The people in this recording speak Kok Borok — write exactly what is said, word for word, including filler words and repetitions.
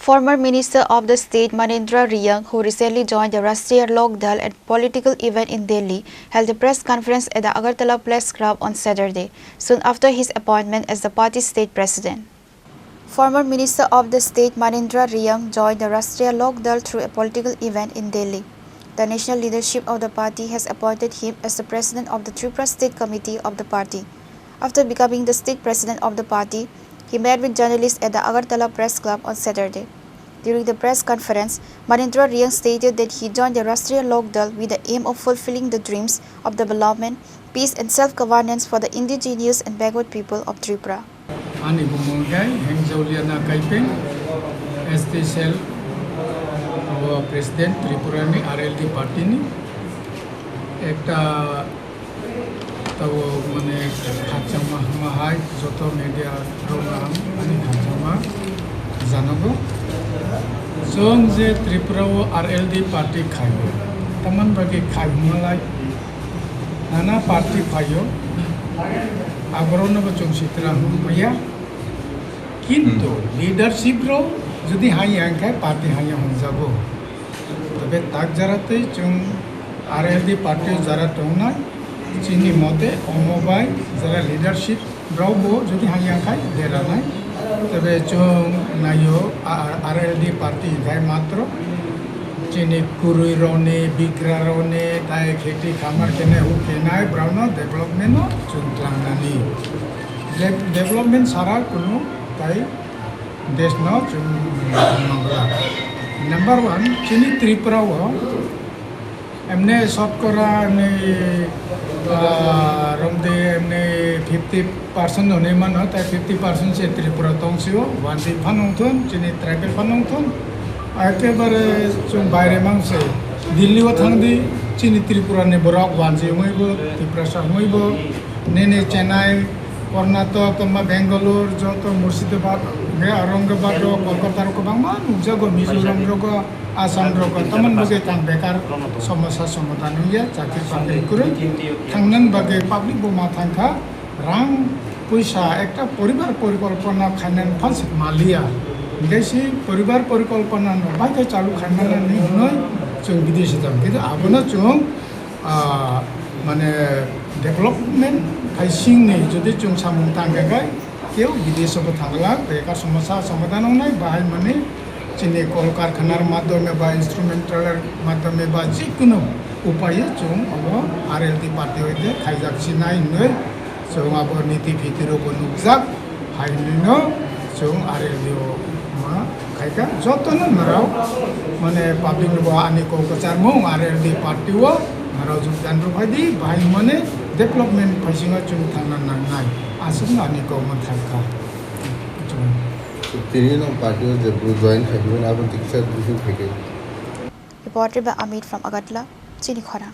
Former Minister of the State Manindra Riyang, who recently joined the Rashtriya Lok Dal at political event in Delhi, held a press conference at the Agartala Press Club on Saturday, soon after his appointment as the party state president. Former Minister of the State Manindra Riyang joined the Rashtriya Lok Dal through a political event in Delhi. The national leadership of the party has appointed him as the president of the Tripura State Committee of the party. After becoming the state president of the party, he met with journalists at the Agartala Press Club on Saturday. During the press conference, Manindra Riyang stated that he joined the Rashtriya Lok Dal with the aim of fulfilling the dreams of development, peace and self-governance for the indigenous and backward people of Tripura. Ani bumung khe Hengzauliana Kaipeng, S T cell, o President Tripura ni R L D party ni. Ekta tabo mane khachangma hama hai joto media rok ang ani khachangma janogo. Chwng je Tripura o R L D party khaio, tamani bagwi khai hwnmalai nana party phaio, aborokno bo chwng sitra hwnmaya. Kintu leadership rok jodi haiya hwnkhe party haiya hwnjago. Tobe tak jara tei chwng R L D party jara tongnai, chini mote omo bai jara leadership rok bo jodi haiya khai deranai. Tobe chwng naio R L D party khai matro chini kwrwi rokni, bigra rokni, tai kheti khamar kene huk khenai, brauno development no chwng tlangnani. De-, development sara kunu tai desh no chwng mangla. Number one, chini Tripura o emne sotkora emne, ah, romde emne fifty percent hwnwi mano, tai fifty percent se Tripura tongsio, wanjwi phanung thun, chini tribal phanung thun, ekebare chwng baire mangse, Delhi o thangdi, chini Tripura ni borok wanjwi wngwi bo, Tiprasa wngwi bo, nini Chennai, Karnataka, tongma Bangalore, joto Murshidabad, hwnkhe Aurangabad rok, Kolkata rok kwbangma nukjago, Mizoram rogo, Assam rogo, tamoni bagwi tang bekar somosa somadhan wngya, chakri bakri kwrwi thangnani bagwi public bo ma thangkha, rang puisa ekta poribar porikolpona khainani phalse maliya, hwnkhe si poribar porikolpona no bai khe chalu khainani hwnwi chwng bidesi tong, kintu abono chwng ah, mane development hai singni jodi chwng samung tangkha khe, keu bidesh bo thangla, bekar somosa somadhan wngnai, bahai mani chini kol karkhanar madhyome ba instrumental madhyome ba jikunu upaye chwng obo R L D party hoite khaijak sinai hinwi chwng abo niti phiti rokbo nukjak. Hai hinwino chwng R L D o ma khaikha, jotono norok mane public no bo ani kok kwcharmung R L D party o norok jogdan rwphaidi, bahai mane development phaisingo chwng thangna nangnai, aswkno ani kok mwthangkha. Tini no party o je join khaimani abo tiksa briefing khaikhe. Reported by Amit from Agartala, Chini Khorang.